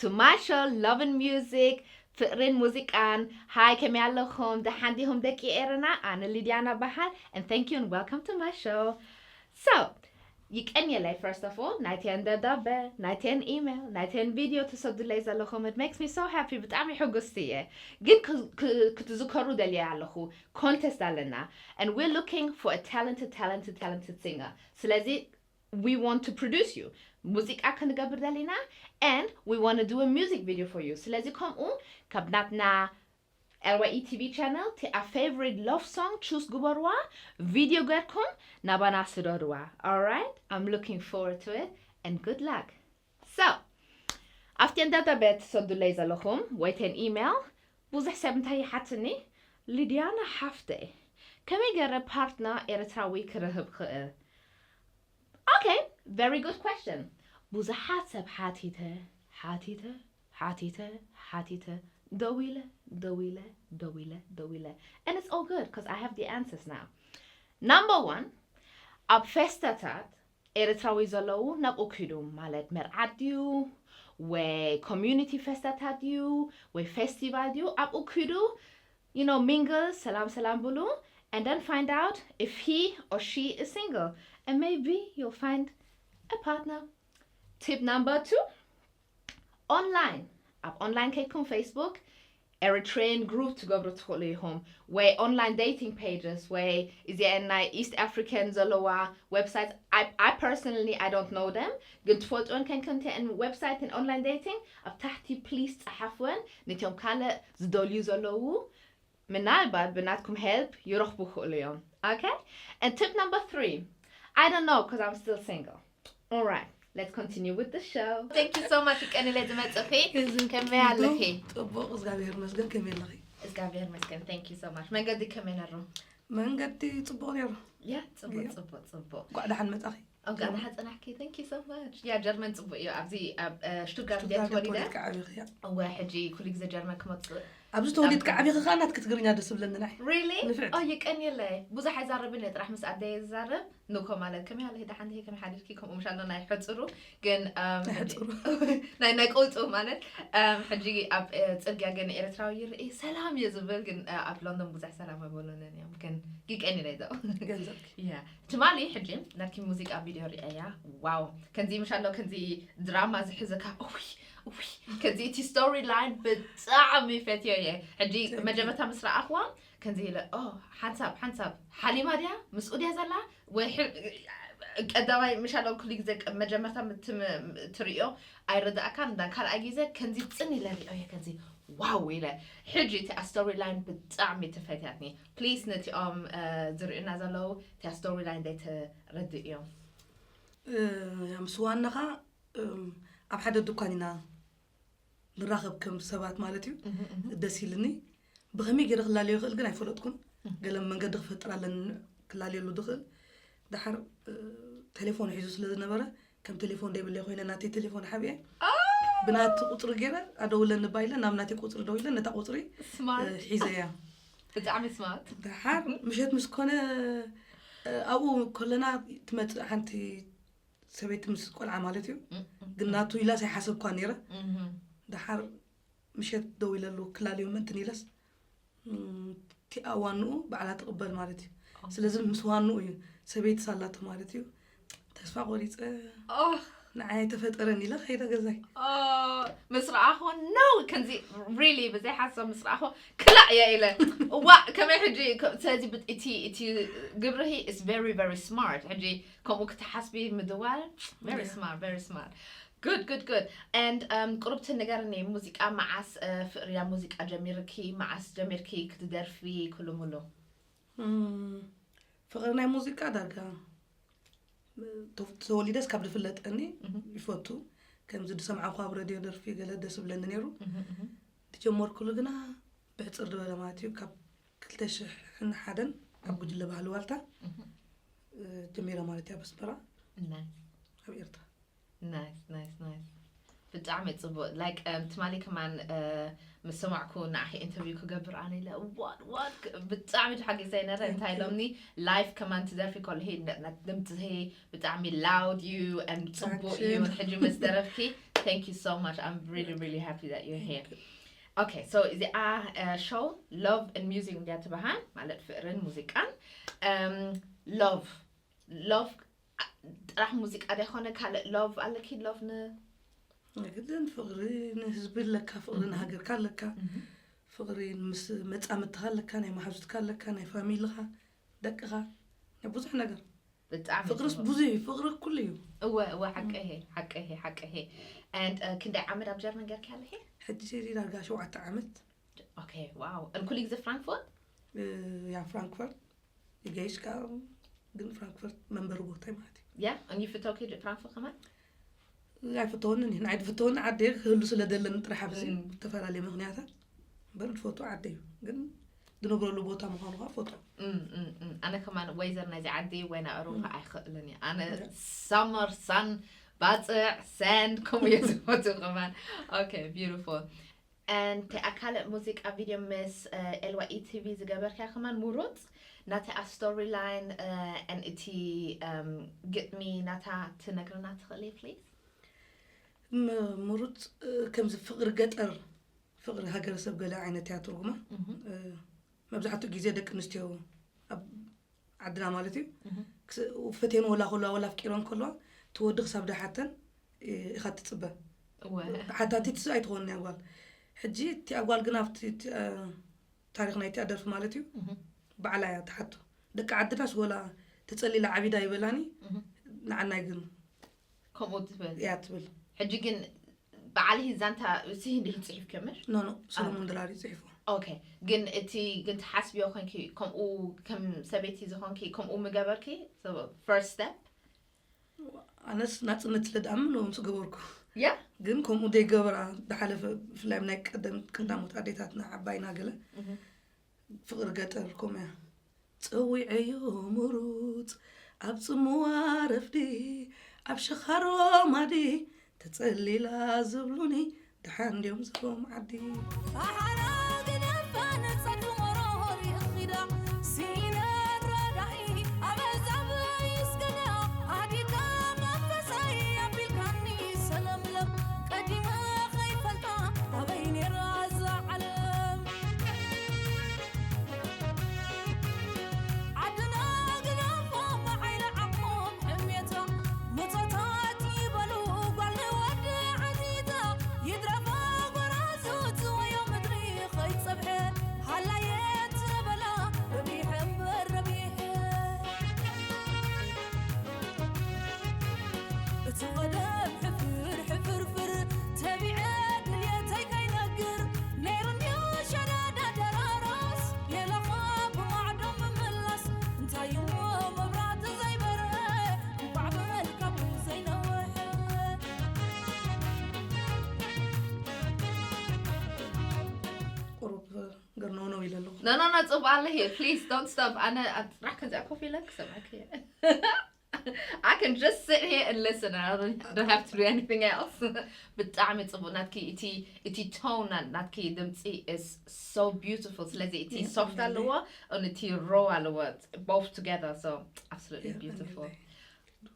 to my show, Love and Music, ፍቕርን ሙዚቃን። ሃይ፣ ከመይ ኣለኹም? ደሓን ዲኹም ደቂ ኤረና? ኣነ ሊድያ እበሃል፣ and thank you and welcome to my show. So, ይቀንየለይ፣ first of all፣ ናይተን ደብዳበ፣ ናይተን ኢሜል፣ ናይተን ቪድዮ ትሰዱለይ ዘለኹም፣ it makes me so happy፣ ብጣዕሚ ሕጉስቲ እየ። ግን ክ- ክ- ክትዝከሩ ደልየ ኣለኹ፣ contest ኣለና፣ and we're looking for a talented, talented, talented singer። ስለዚ we want to produce you፣ ሙዚቃ ክንገብር ደሊና፣ and we want to do a music video for you። ስለዚ ከምኡ ካብ ናትና L Y E T V channel እቲ ኣብ favorite love song choose ግበርዋ፣ ቪድዮ ገርኩም ናባና ስደድዋ። Alright, I'm looking forward to it and good luck። So ኣብቲ እንዳዳበ ትሰዱለይ ዘለኹም ወይ ተን ኢሜል፣ ብዙሕ ሰብ እንታይ ይሓትኒ፣ ሊድያና ሓፍተይ፣ ከመይ ገረ ፓርትነር ኤርትራዊ ክረኽብ ክእል? Okay, very good question። ብዙሓት ሰብ ሓቲተ ሓቲተ ሓቲተ ሓቲተ፣ ደዊለ ደዊለ ደዊለ ደዊለ፣ and it's all good because I have the answers now. Number one, ኣብ ፌስታታት ኤርትራዊ ዘለዉ ናብኡ ኪዱ፣ ማለት መርዓት ድዩ ወይ ኮሚዩኒቲ ፌስታታት ድዩ ወይ ፌስቲቫል ድዩ፣ ኣብኡ ኪዱ፣ you know, mingle፣ ሰላም ሰላም ብሉ፣ and then find out if he or she is single, and maybe you'll find a partner. Tip number two, online። ኣብ online ከይኩም Facebook Eritrean group ትገብሩ ትኽእሉ ኢኹም፣ ወይ online dating pages፣ ወይ እዚአን ናይ East African ዘለዋ website። I, I personally, I don't know them፣ ግን ትፈልጥወን ከንከንተን website ን online dating ኣብ ታሕቲ please ጸሓፍወን፣ ነቲኦም ካልእ ዝደልዩ ዘለዉ ምናልባት ብናትኩም help ይረኽቡ ይኽእሉ እዮም። Okay? And tip number three, I don't know because I'm still single. All right, let's continue with the show. Thank you so much፣ ይቀንለ ዝመጽኺ። ከመይ ኣለኺ? ጽቡቕ፣ እግዚኣብሔር ይመስገን። ከመይ ኣለኺ? እግዚኣብሔር ይመስገን። Thank you so much። መንገዲ ከመይ ነሩ? መንገዲ ጽቡቕ ነሩ። ያ፣ ጽቡቕ፣ ጽቡቕ፣ ጽቡቕ። እንኳዕ ደሓን መጻኺ። እንኳዕ ደሓን ጸናሕኪ። Thank you so much። ያ፣ ጀርመን ጽቡቕ እዩ። ኣብዚ ኣብ፣ እ፣ ሽቱትጋርት እየ ተወሊደ። እወ፣ ሕጂ ኩሉ ግዜ ጀርመን ክመጽእ። ኣብዚ ተወሊድካ ዓቢኺ ከኣ ናትኪ ትግርኛ ደስ ዝብለኒ ንዓይ። Really? ንፍዕቲ። ኦ፣ ይቀንየለይ። ብዙሕ ኣይዛረብን እየ፣ ጥራሕ ምስ ኣደየ ዝዛረብ። ንኮ ማለት ከመይ ኣለኺ፣ ደሓን ዲኺ፣ ከመይ ሓዲርኪ፣ ከምኡ ምሻሎ ናይ ሕጽሩ፣ ግን፣ እም፣ ናይ ሕጽሩ። ናይ፣ ናይ ቀውጡ ማለት፣ እም፣ ሕጂ ኣብ፣ እ፣ ጽርግያ ግን ኤርትራዊ ይርኢ፣ ሰላም እየ ዝብል፣ ግን፣ እ፣ ኣብ ሎንዶን ብዙሕ ሰላም ኣይበሉንን እዮም፣ ግን ይቀንየለይ ዶ። ገንዘብኪ። ያ። ትማሊ ሕጂ ናትኪ ሙዚቃ ቪድዮ ሪአያ። ዋው፣ ከምዚ ምሻሎ ከምዚ ድራማ ዝሕዘካ። ኡይ፣ ኡይ፣ ከምዚ እቲ ስቶሪ ላይን ብጣዕሚ ፈትዮ እየ። ሕጂ መጀመርታ ምስ ረኣኽዋ ከምዚ ኢለ፣ ኦ፣ ሓንሳብ ሓንሳብ ሓሊማ ድያ፣ ምስኡ ድያ ዘላ፣ ወይ ሕ- ቀዳማይ ምሻሎ ኩሉ ግዜ ቀ- መጀመርታ ምት- ም- ትርእዮ ኣይረዳእካን፣ እንዳ ካልኣይ ግዜ ከምዚ ጽን ኢለ ሪኦ እየ፣ ከምዚ ዋው ኢለ። ሕጂ እቲ ስቶሪ ላይን ብጣዕሚ ተፈትያትኒ። ፕሊስ ነቲኦም፣ እ፣ ዝርእዩና ዘለዉ እቲ ስቶሪ ላይን ደይ ተረድእዮም። እ፣ ምስ ዋናኻ፣ እም፣ ኣብ ሓደ ድኳን ኢና ንራኸብ ከም ሰባት ማለት እዩ። እህ፣ እህ። ደስ ኢልኒ። ብኸመይ ገይረ ክላለዮ ይኽእል ግን ኣይፈለጥኩን። እህ። ገለ መንገዲ ክፈጥር ኣለኒ ክላለየሉ ድኽእል። ደሓር፣ እ፣ ቴሌፎን ሒዙ ስለ ዝነበረ ከም ቴሌፎን ደይብለይ ኮይነ ናተይ ቴሌፎን ሓቢኤ። ኦ! ብናቱ ቁጽሪ ገይረ ኣደውለኒ ባይለ ናብ ናተይ ቁጽሪ ደው ኢለ ነታ ቁጽሪ፣ ስማርት። እ፣ ሒዘያ። ብጣዕሚ ስማርት። ደሓር ምሸት ምስ ኮነ፣ እ፣ ኣብኡ ከለና ትመጽእ ሓንቲ ሰበይቲ ምስ ቆልዓ ማለት እዩ። እም፣ እም፣ ግን እም። ናቱ ኢላስ ኣይሓሰብኳ ነይረ። እም። ደሓር ምሸት ደው ኢለሉ ክላልዮ ምእንትን ኢለስ፣ እም፣ እቲ ዋንኡ ባዕላ ትቕበል ማለት እዩ። ኦ። ስለዚ ምስ ዋንኡ እዩ ሰበይቲ ሳላቶ ማለት እዩ። ተስፋ ቆሪጸ፣ ኦ። ንዓይ ተፈጠረን ኢለ ከይደ ገዛይ። ኦ፣ ምስ ረኣኹ፣ no፣ ከምዚ ሪሊ ብዘይ ሓሳብ ምስ ረኣኹ ክላእ እየ ኢለ። እዋ፣ ከመይ ሕጂ፣ ከ-፣ ስለዚ ብ-፣ እቲ፣ እቲ ግብርሂ is very, very smart። ሕጂ ከምኡ ክትሓስቢ ምድዋል፣ very Yeah. smart, very smart። Good, good, good። And, um፣ ቁሩብ ትንገርኒ፣ ሙዚቃ መዓስ፣ እ፣ ፍቕሪ ኣብ ሙዚቃ ጀሚርኪ፣ መዓስ ጀሚርኪ ክትደርፊ፣ ኩሉ ሙሉ? እም፣ ፍቕሪ ናይ ሙዚቃ ዳርጋ፣ እ፣ ተ-፣ ተወሊደስ ካብ ዝፍለጠኒ እህ። ይፈቱ። ከምዚ ዝሰምዓኹ ኣብ ሬድዮ ደርፊ ገለ ደስ ይብለኒ ነይሩ። እህ፣ እህ። ዝጀመርኩሉ ግና ብሕጽር ዝበለ ማለት እዩ፣ ካብ ክልተ ሽሕን ሓደን ኣብ ጉጅለ ባህሊ ዋልታ፣ እህ። እ፣ ጀሚረ ማለት እዩ፣ ኣብ ኣስመራ፣ ናይስ። ኣብ ኤርትራ። ናይስ፣ ናይስ፣ ናይስ። ብጣዕሚ ጽቡቕ። ላይክ፣ እም፣ ትማሊ ከማን፣ እ፣ ምስ ሰማዕኩ ንዓኺ ኢንተርቪው ክገብር ኣነ ኢለ፣ ዋት፣ ዋት፣ ክ-፣ ብጣዕሚ ተሓጊሰ ነረ። Thank እንታይ you። ኢሎምኒ፣ ላይፍ ከማን ትደርፊ ከለኺ፣ ነ-፣ ነ-፣ ድምፅኺ ብጣዕሚ ላውድ እዩ፣ and ጽቡቕ እዩ። Thank you። ሕጂ ምስ ደረፍኪ፣ Thank you so much. I'm really, really happy that you're here. Okay, so እዚኣ ሾው ሎቭ ን ሚውዚክ እንድያ ትበሃል፣ ማለት ፍቕርን ሙዚቃን። ሎቭ ሎቭ ጥራሕ ሙዚቃ ዶ ይኮነ፣ ካልእ ሎቭ ኣለኪ? ሎቭ ን ግድን ፍቕሪ ንህዝቢ ኣለካ፣ ፍቕሪ ንሃገርካ ኣለካ፣ ፍቕሪ ምስ መጻምድትኻ ኣለካ፣ ናይ መሓዙትካ ኣለካ፣ ናይ ፋሚልኻ፣ ደቅኻ፣ ናይ ብዙሕ ነገር። ብጣዕሚ ፍቅርስ ጽቡቅ። ብዙሕ እዩ። ፍቅሪ ኩሉ እዩ። እወ እወ፣ ሓቀሄ ሓቀሄ ሓቀሄ። And uh, ክንደይ ዓመት ኣብ ጀርመን ገርኪ ኣለኺ? ሕጂ ዳርጋ ሸውዓተ ዓመት። Okay, wow. And ኩሉ ግዜ ፍራንክፎርት? እ፣ ያ ፍራንክፈርት ይገይሽ ካብ ግን ፍራንክፈርት መንበሪ ቦታይ ማለት እዩ። Yeah, and you ፍተውኪ ፍራንክፎርት ከማን? ኣይፍተወንን እዩ። ንዓይ ዝፍተወኒ ዓደይ ክህሉ ስለ ደለኒ ጥራሕ ኣብዚ እም። ብዝተፈላለየ ምክንያታት እምበር ዝፈቱ ዓደይ እዩ። ግን ዝነብረሉ ቦታ ምዃኑ ከዓ ፈቱ። እም፣ እም፣ እም። ኣነ ከማን ወይዘር ናይዚ ዓዲ ወይ ናብ ኣውሮፓ ኣይኽእልን እየ። ኣነ ሳመር ሳን ባፅዕ ሳንድ ከምኡ እየ ዝፈቱ ከማን። Okay, beautiful. And እቲኣ ካልእ ሙዚቃ ቪድዮ ምስ ኤልዋ ኢቲቪ ዝገበርክያ ከማን ምሩፅ ናተኣ ስቶሪ ላይን and እቲ um, ግጥሚ ናታ ትነግርና ትኽእሊ ፕሊዝ? ም- ምሩፅ እ፣ ከምዚ ፍቅሪ ገጠር ፍቅሪ ሃገረሰብ ገለ ዓይነት እያ ትርጉማ። እ፣ መብዛሕትኡ ግዜ ደቂ ኣንስትዮ ኣብ ዓድና ማለት እዩ ክስ- ፈትየን ወላ ከለዋ ወላ ኣፍቂረን ከለዋ እቲ ወዲ ክሳብ ደሓተን እ፣ ኢኻ ትፅበ። ሓታቲት ስ ኣይትኾን እያ ጓል። ሕጂ እቲኣ ጓል ግን ኣብቲ እቲ፣ እ፣ ታሪክ ናይቲ ኣደርፊ ማለት እዩ ባዕላ እያ ትሓቶ። ደቂ ዓድናስ ወላ ተፀሊላ ዓቢዳ ይበላኒ፣ ንዓናይ ግን ከምኡ ትብል እያ ትብል። ሕጂ ግን በዓል ሂዛንታ እዚ እንዲህ ጽሒፍ ከምር ኖ ኖ፣ ሰለሞን ድራር እዩ ፅሒፎ። ኦኬ። ግን እቲ ግን ትሓስብዮ ኮንኪ ከምኡ ከም ሰበይቲ ዝኾንኪ ከምኡ ምገበርኪ? ፈርስት ስቴፕ ኣነስ ናፅነት ስለ ድኣምን ሎም ዝገበርኩ። ያ ግን ከምኡ ዘይገበራ ዝሓለፈ ብፍላይ ናይ ቀደም ቀዳሞት ኣዴታትና ዓባይና ገለ ፍቅሪ ገጠር ከምኡ እያ። ፀዊዐዮ ምሩፅ ኣብ ፅምዋ ረፍዲ ኣብ ሸኻሮ ማዲ ተፀሊላ ዝብሉኒ ደሓን ድዮም ዝብሎም ዓዲ። ኣሓራ ግደፋ ንጸት መሮር ይኽዳ ሲነን ረዳኢ ኣበዛብ ይስገዳ ኣዲካ መንፈሳይ ኣቢልካኒ ሰለምለም ቀዲመ ከይፈልጣ ኣበይ ነይራ እዛ ዓለም ዓድና ግደፎ መዓይነ ዓቕሞም ሕሜታ ሙቶታት ይበሉ ጓል ንወዲ ዓዚዛ ይድረፋ ጎራዙት ወዮ ምድሪ ከይጸብሐ ሃላየ ትበላ ረቢሐ እምበር ረቢሐ እቲ ቀደም ሕፍር ሕፍርፍር ተቢዐ ድልየተይ ከይነግር ነይሩ እንድዩ ሸዳዳ ደራራስ የለኻ ብማዕዶ ምምላስ እንታይ እሞ መብራህቲ ዘይበርሀ እንቋዕ በልካቡ ዘይነውሐ ቁሩብ ገርነውነው ኢለ ኣለኹ። No, no, no, ጽቡቅ ኣለህ። Please don't stop. ኣነ ኣብ ጥራሕ ከዚኣ ኮፍ ኢለ ክሰምዓክ እየ። I can just sit here and listen. I don't, I don't have to do anything else. ብጣዕሚ ጽቡቅ ናትኪ እቲ እቲ tone ናትኪ ድምጺ is so beautiful። ስለዚ እቲ Yeah, soft yeah. ኣለዎ and እቲ raw ኣለዎ, both together, so absolutely Yeah, beautiful. ኣሜን።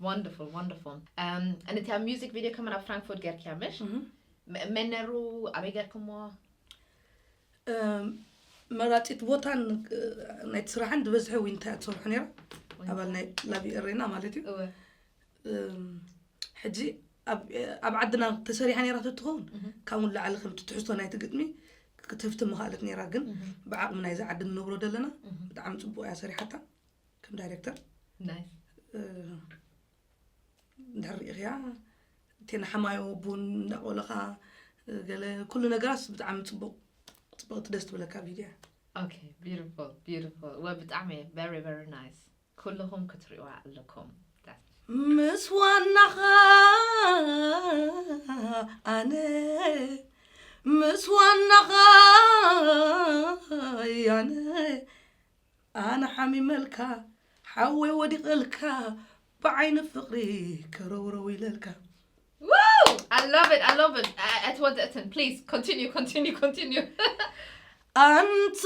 Wonderful, wonderful. Um, and እቲ ኣብ music video ከማን ኣብ ፍራንክፎርት ገርክያ ምሽ? Mhm. መ- መን ነሩ ኣበይ ገርክሞ? እም፣ መራፂት ቦታን እ፣ ናይቲ ስራሕን ዝበዝሐ ዊንታ እያ ትሰርሖ ነይራ። ኣባል ናይ ላቢ ኤሬና ማለት እዩ። እወ። እም፣ ሕጂ ኣብ ኣብ ዓድና ተሰሪሓ ነይራ ተትኸውን ካብኡ ንላዕሊ ከምቲ ትሕዝቶ ናይቲ ግጥሚ ክትህፍቲ ምኽኣለት ነይራ። ግን ብዓቕሚ ናይዚ ዓዲ ንነብሮ ዘለና ብጣዕሚ ፅቡቅ እያ ሰሪሓታ ከም ዳይሬክተር። ናይስ። እ፣ እንድሕር ሪኢኽያ እቲ ንሓማዮ ቡን እንዳቆለኻ ገለ ኩሉ ነገራስ ብጣዕሚ ፅቡቅ፣ ፅብቅቲ ደስ ትብለካ ቪድዮ እያ። Okay, beautiful, beautiful. ወ ብጣዕሚ very, very nice. ኩልኹም ክትሪእዋ ኣለኩም። ምስ ዋናኻ ኣነ፣ ምስ ዋናኻ ኣነ፣ ኣነ ሓሚመልካ ሓወይ ወዲቐልካ ብዓይኒ ፍቕሪ ከረውረው ኢለልካ። Woo! I love it, I love it. I, I told it, please continue, continue, continue. ኣንታ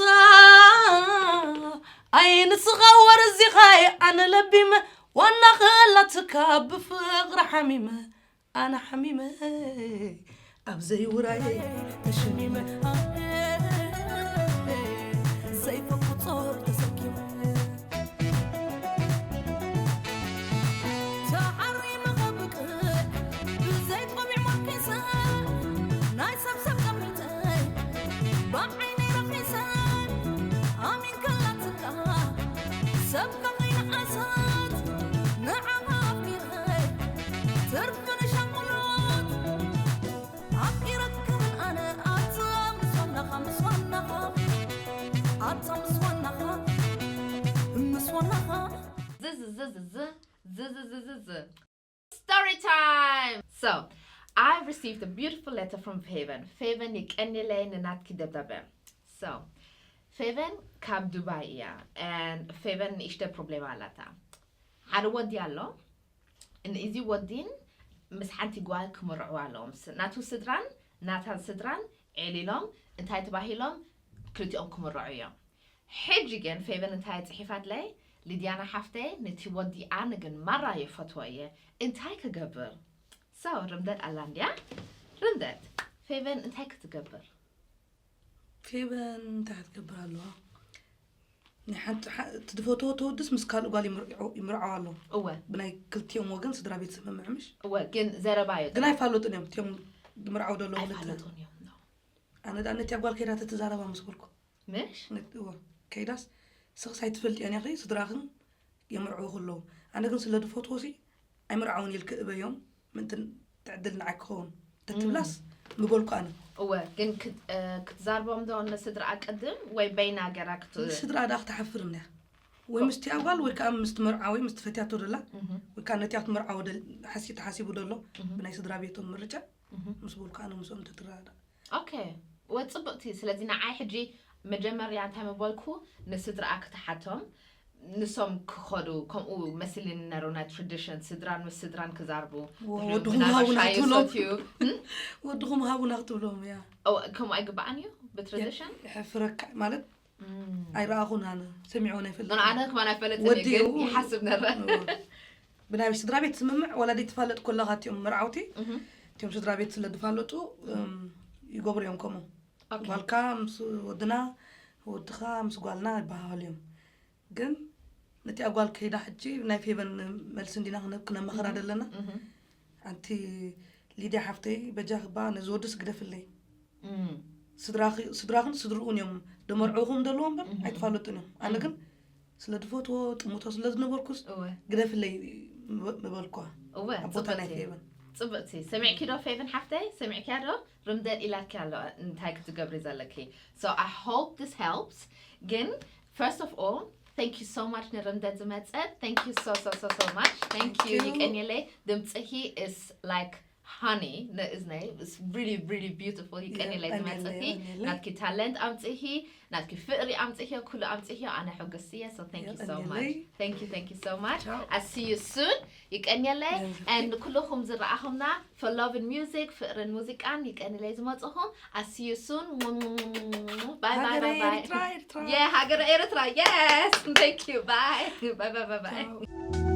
ኣይንስኻ ወርዚኻይ ኣነ ለቢመ ዋና ኸላትካ ብፍቕሪ ሓሚመ ኣነ ሓሚመ ኣብ ዘይውራይ ተሸሚመ ዘይፈኩ ጾር ተሰኪመ ተሓሪመ ከብቅዕ ብዘይ ቆቢዕ ማኪሰ ናይ ሰብ ሰብ ቀሚጠ ብዓይነይ ረኺሰ ኣሚን ከላትካ ሰብ ከኸይንዓሳት ንዓኻ ኣፍቂረ ትርፊ ንሻንቁሎት ኣፍቂረክን ኣነ ኣታ ምስ ዋናኻ ምስ ዋናኻ ኣታ ምስ ዋናኻ ምስ ዋናኻ ዝዝዝዝዝ ዝዝዝዝዝ Story time! So, I've received a beautiful letter from Faven. Faven የቀንየለይ ንናትኪ ደብዳበ። So, ፌቨን ካብ ዱባይ እያ። And ፌቨን ንእሽተ ፕሮብሌም ኣላታ። ሓደ ወዲ ኣሎ። ንእዚ ወዲን ምስ ሓንቲ ጓል ክምርዕዋ ኣለዎም። ስ- ናቱ ስድራን ናታን ስድራን ኤሊሎም እንታይ ተባሂሎም ክልቲኦም ክምርዑ እዮም። ሕጂ ግን ፌቨን እንታይ ጽሒፋትለይ? ሊድያና ሓፍተይ፣ ነቲ ወዲ ኣነ ግን ማራ የፈትዎ እየ። እንታይ ክገብር? So ርምደት ኣላ እንድያ። ርምደት፣ ፌቨን እንታይ ክትገብር? ፌቨን እንታይ ክትገብር ኣለዋ? ናይ ሓንቲ ሓ- እቲ ዝፈትዎ ተወድስ ምስ ካልእ ጓል ይምርዖ- ይምርዓው ኣሎ። እወ ብናይ ክልቲኦም ወገን ስድራ ቤት ስምምዕ ምሽ? እወ፣ ግን ዘረባ እዩ። ግን ኣይፋለጡን እዮም እቲኦም ዝምርዓው ዘለዉ ክልተ። ኣይፋለጡን እዮም። No። ኣነ ዳ ነቲያ ጓል ከይዳ ተትዛረባ ምስ በልኩ ምሽ? ነት- እወ ከይዳስ ስኽስ ኣይትፈልጥዮን ኢኺ ስድራኽን የምርዕዉ ከለዉ ኣነ ግን ስለ ዝፈትዎ ሲ ኣይምርዓውን ኢልክ እበዮም ምንትን ትዕድል ንዓይ ክኸውን ተትብላስ ምበልኩ ኣነ። እወ፣ ግን ክት- እ፣ ክትዛርቦም ዶ ንስድራ ኣቀድም ወይ በይና ገራ ክት- ስድራ ዳ ክትሓፍር እንያ ወይ ምስቲ ኣጓል ወይ ከዓ ምስ ትመርዓ ወይ ምስ ትፈትያቶ ደላ ወይ ከዓ ነቲያ ክትመርዓዎ ደል- ሓሲ- ተሓሲቡ ደሎ ብናይ ስድራ ቤቶም ምርጫ ምስ በልኩ ኣነ ምስኦም ተትረዳዳ ኦኬ። ወ ጽብቕቲ። ስለዚ ንዓይ ሕጂ መጀመርያ እንታይ ምበልኩ ንስድራኣ ክትሓቶም ንሶም ክኸዱ ከምኡ መሲልኒ ነሩ ናይ ትራዲሽን ስድራን ምስ ስድራን ክዛርቡ ወድኹም ሃቡና ክትብሎም ሰትዩ ወድኹም ሃቡና ክትብሎም እያ። ከምኡ ኣይግባኣን እዩ ብትራዲሽን ይሕፍረካ ማለት ኣይረኣኹን ኣነ ሰሚዕዎ ናይ ፈልጥ ኣነ ከማን ኣይፈለጥን ግን ይሓስብ ነረ ብናይ ስድራ ቤት ስምምዕ ወላ ዘይትፋለጥ ኮለኻ እቲኦም መርዓውቲ እቲኦም ስድራ ቤት ስለ ዝፋለጡ ይገብሩ እዮም ከምኡ ጓልካ ምስ ወድና ወድኻ ምስ ጓልና ይበሃሃሉ እዮም ግን ነቲ ኣጓል ከይዳ ሕጂ ናይ ፌበን መልሲ እንዲና ክነመኸራ ዘለና ኣንቲ ሊድያ ሓፍተይ በጃ ክባ ነዚ ወድስ ግደፍለይ ስድራኽን ስድርኡን እዮም ደመርዕኹም ደለዎ እምበር ኣይትፋለጡን እዮም ኣነ ግን ስለ ድፈትዎ ጥሙቶ ስለ ዝነበርኩስ ግደፍለይ ምበልኳ ኣብ ቦታ ናይ ፌበን ጽብቕቲ ሰሚዕኪ ዶ ፌቨን ሓፍተይ ሰሚዕኪያ ዶ ርምደድ ኢላትኪ ኣሎ እንታይ ክትገብሪ ዘለኪ so I hope this helps ግን first of all thank you so much ንርምደድ ዝመጸት thank you so so so so much thank you ይቀንየለይ ድምጽኺ is like honey ንእዝነይ is really really beautiful ይቀንየለይ ዝመጸኪ ናትኪ talent ኣምጽኺ ናትኪ ፍቕሪ ኣምጽኽዮ ኩሉ ኣምጽኽዮ ኣነ ሕጉስቲ እየ so thank you so much thank you thank you so much I see you soon ይቀንየለይ and ኩልኹም ዝረኣኹምና for love and music ፍቕርን ሙዚቃን ይቀንየለይ ዝመጽኹም I see you soon bye bye bye bye ሃገረ ኤርትራ yes thank you bye bye bye bye bye